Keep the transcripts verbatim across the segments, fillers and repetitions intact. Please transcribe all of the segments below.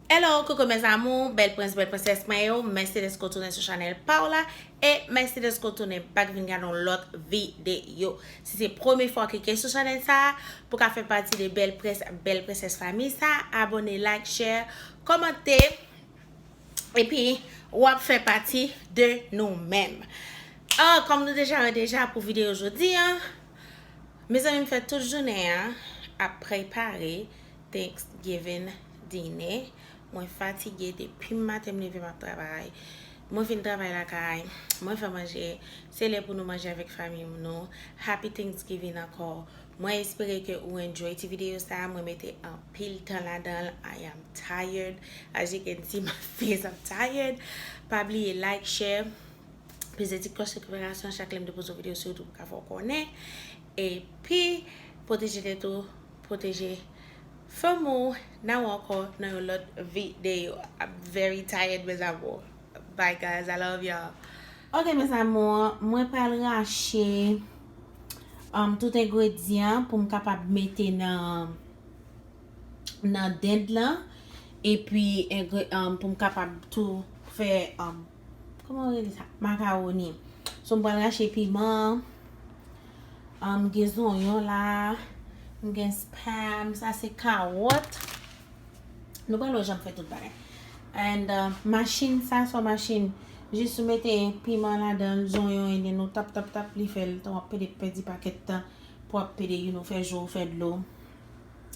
Hello, coucou mes amours, bèl prens, bèl prensès mwen yo, mèsi dèske w tounen sou chanèl pa w la, e mèsi dèske w tounen back vin gade yon lòt videyo. Si se premye fwa w klike sou chanèl sa a, pou w ka fè pati de bèl prens, bèl prensès fanmi sa a, abòne, like, share, kòmante, epi w ap fè pati de nou menm. Ah, kòm nou deja wè deja pou videyo jodi a, mezanmi, m fè tout jounen an ap prepare Thanksgiving dinner. Mwen fatige depi maten m leve m ap travay. Mwen fin travay lakay, mwen fè manje, se lè pou nou manje avèk fanmi nou. Happy Thanksgiving ankò. Mwen espere ke ou enjoy ti videyo sa a. Mwen mete anpil tan ladan l. I am tired. As you can see my face, I'm tired. Pa bliye like, share, peze ti klòch notifikasyon chak lè m te poze yon videyo sou YouTube pou ka fè w konnen. Epi, pwoteje tèt ou, pwoteje fanmi w. N a wè ankò nan yon lòt videyo. I'm very tired, mes amours. Bye, guys. I love y'all. Ok, mes amours, mwen pral rache, um, tout engredyan pou m kapab mete nan, nan dend lan. Epi, engre-, um, pou m kapab tou fè, um, kòman yo rele sa? Makawoni. So, m pral rache piman. Um, m gen zonyon la. M gen spam. Sa se kawòt. Nou pral wè jan m fè tout bagay. And, uh, machin sa, se yon machin. Jis ou mete piman ladan l, zonyon, and then ou tap, tap, tap, li fè l. Tan w ap pede, pèdi pakèt tan pou w ap pede, you know, fè je w fè dlo,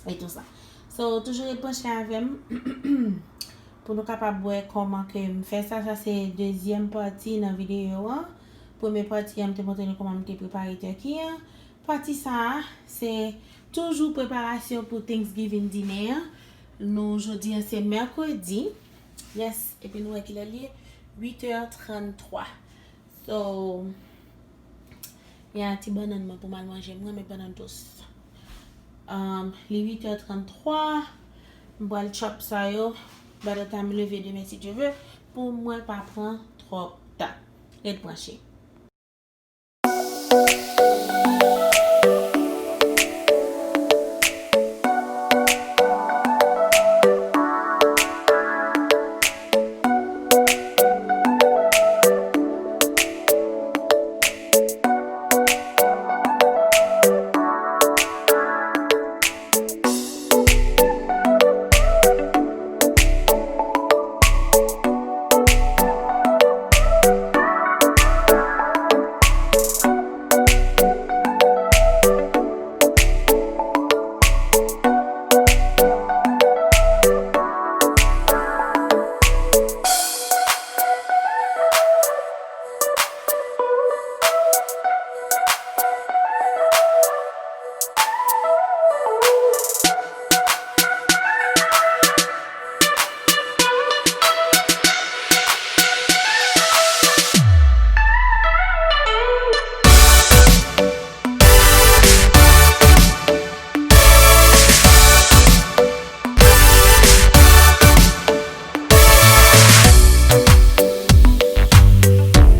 e tou sa. So, toujou ret branche avè m pou nou kapab wè kòman ke m fè sa. Sa se dezyèm pati nan videyo an. Premye pati an, m te montre nou kòman m te prepare turkey an. Pati sa a, se toujou preparasyon pou Thanksgiving dinner an. Nou, jodi an, se mèkredi. Yes, epi nou wè kilè l ye? Uit è tranntwa. So, y a ti bannann mwen pou m al manje. M renmen bannann dous. Um, li uit è tranntwa. M pral chop sa yo. By the time m leve demen, si Dye vle, pou mwen pa pran twòp tan. Ret branche.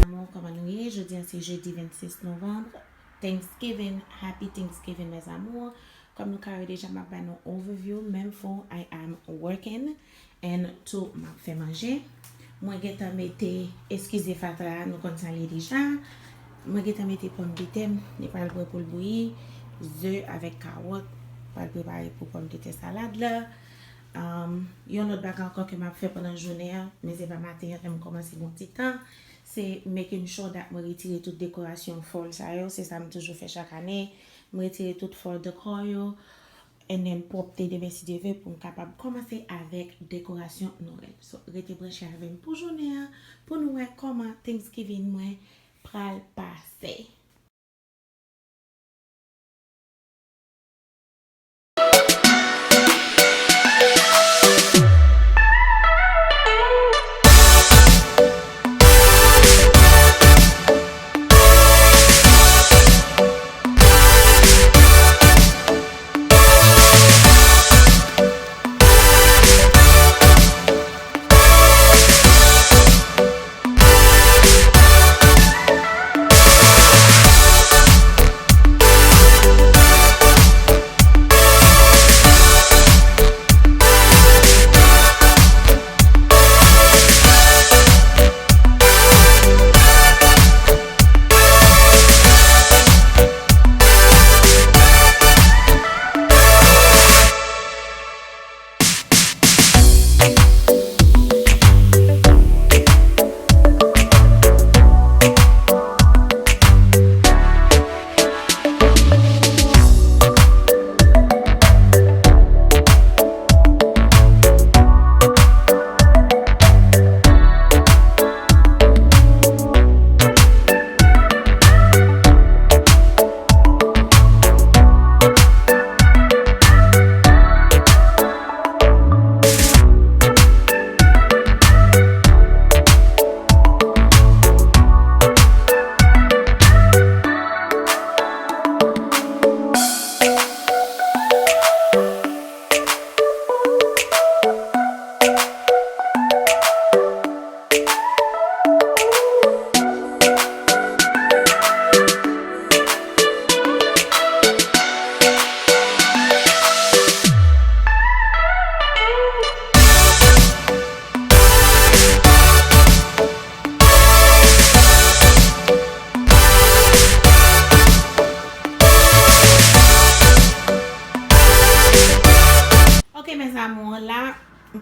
Amour, kòman nou ye? Jodi a se jedi vennsis novanm. Thanksgiving, happy Thanksgiving, mes amours. Kòm nou ka wè deja, m ap ba nou overview, menm fò I am working and tou m ap fè manje. Mwen gentan mete, eskize fatra a, nou konn sa l ye deja. Mwen gentan mete pòmdetè m, li pral prè pou l bouyi, ze avèk kawòt, pral prepare pou pòmdetè salad la. Um, yon lòt bagay ankò ke m ap fè pandan jounen an, men se pa maten an, lè m kòmanse gon ti tan, se making sure that mwen retire tout dekorasyon fall sa yo, se sa m toujou fè chak ane. M retire tout fall decor yo, and then pwòpte demen si Dye vle pou m kapab kòmanse avèk dekorasyon Nwèl. So, rete branche avè m pou jounen an, pou nou wè kòman Thanksgiving mwen pral pase.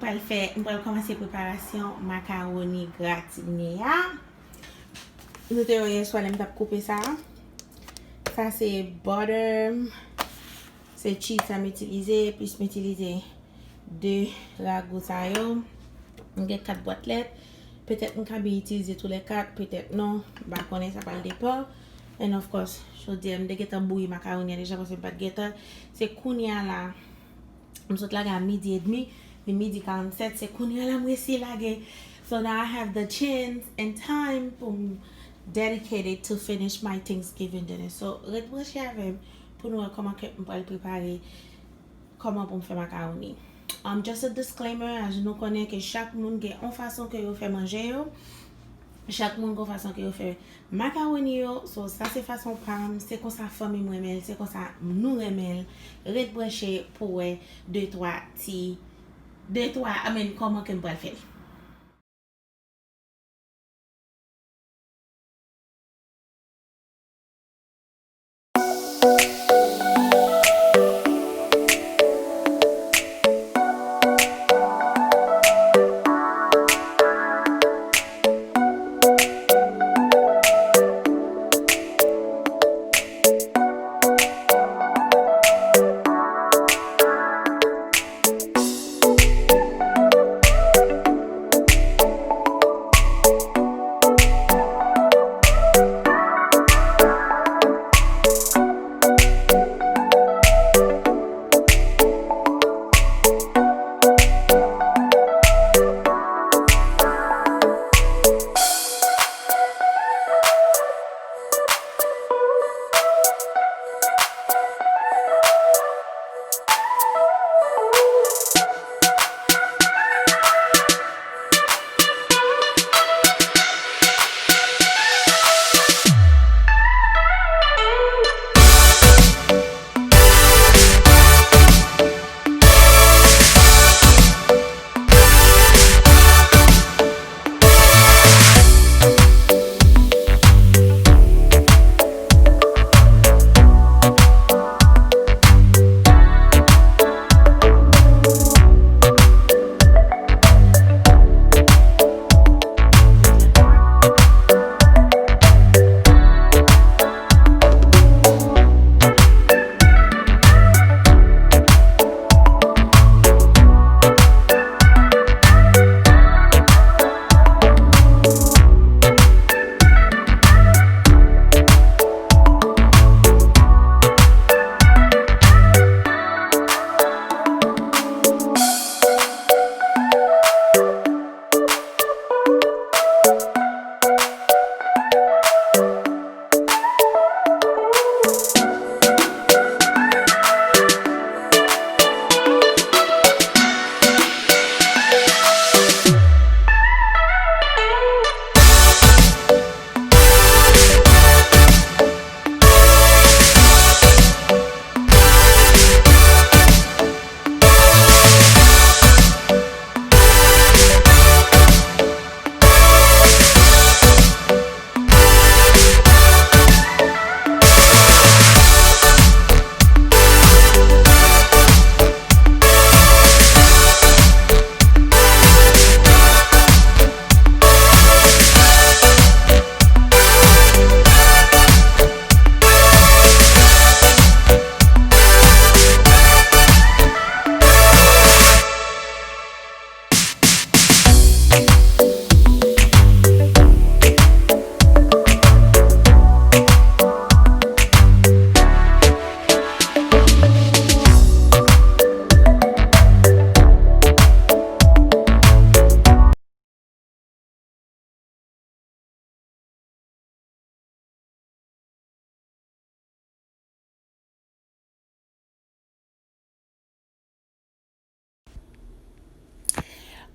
Al fè, m pral kòmanse preparasyon makawoni gratine a. Nou te wè yèswa lè m t ap koupe sa. Sa se butter, se cheese sa m itilize, plis m itilize de ragou sa yo. M gen kat bwat lèt. Petèt m ka byen itilize tou lè kat, petèt non. M pa konnen, sa pral depan. And of course, jodi a m te gentan bouyi makawoni an deja paske m pa t gentan. Se kounye a la, m sot lage a midi edmi, li midi karannsèt, se kounye a la m resi lage. So now I have the chance and time pou m dedicate it to finish my Thanksgiving dinner. So, ret branche avè m pou nou wè kòman ke m pral prepare, kòman pou m fè makawoni. Um, just a disclaimer, as nou konnen ke chak moun gen yon fason ke yo fè manje yo. Chak moun gen yon fason ke yo fè makawoni yo. So, sa se fason pa m, se konsa fanmi m renmen l, se konsa nou renmen l. Ret branche pou wè de twa ti, de twa, I mean, kòman ke m pral fè l.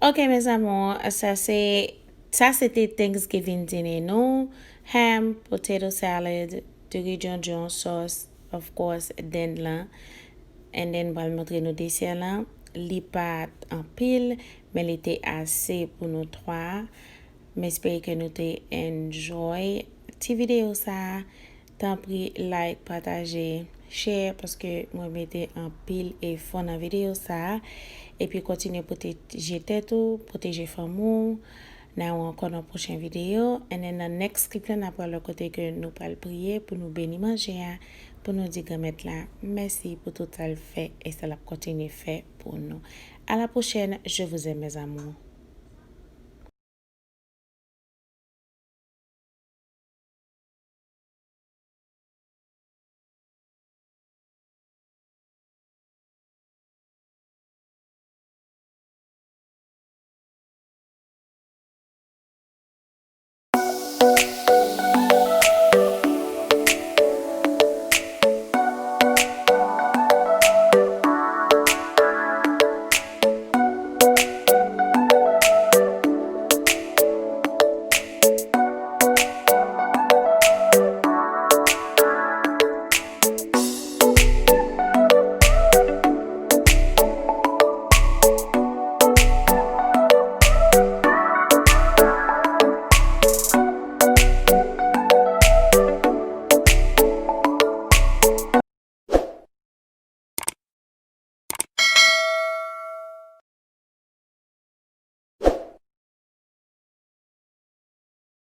Ok, mes amours, sa se, sa se te Thanksgiving dinner nou. Ham, potato salad, diri djondjon, sauce, of course, dend lan. And then, m pral montre nou desè lan. Li pa t anpil, men li te ase pou nou twa. M espere ke nou te enjoy ti videyo sa a. Tanpri, like, pataje, share, paske mwen mete anpil efò nan videyo sa a. Epi kontinye pwoteje tèt ou, pwoteje fanmi w. N a wè ankò nan pwochen videyo. And then nan next clip la, n a pral wè kote ke nou pral priye pou nou beni manje a, pou nou di Granmèt la mèsi pou tout sa l fè e sa l ap kontinye fè pou nou. A la pwochèn, je vous aime, mes amours.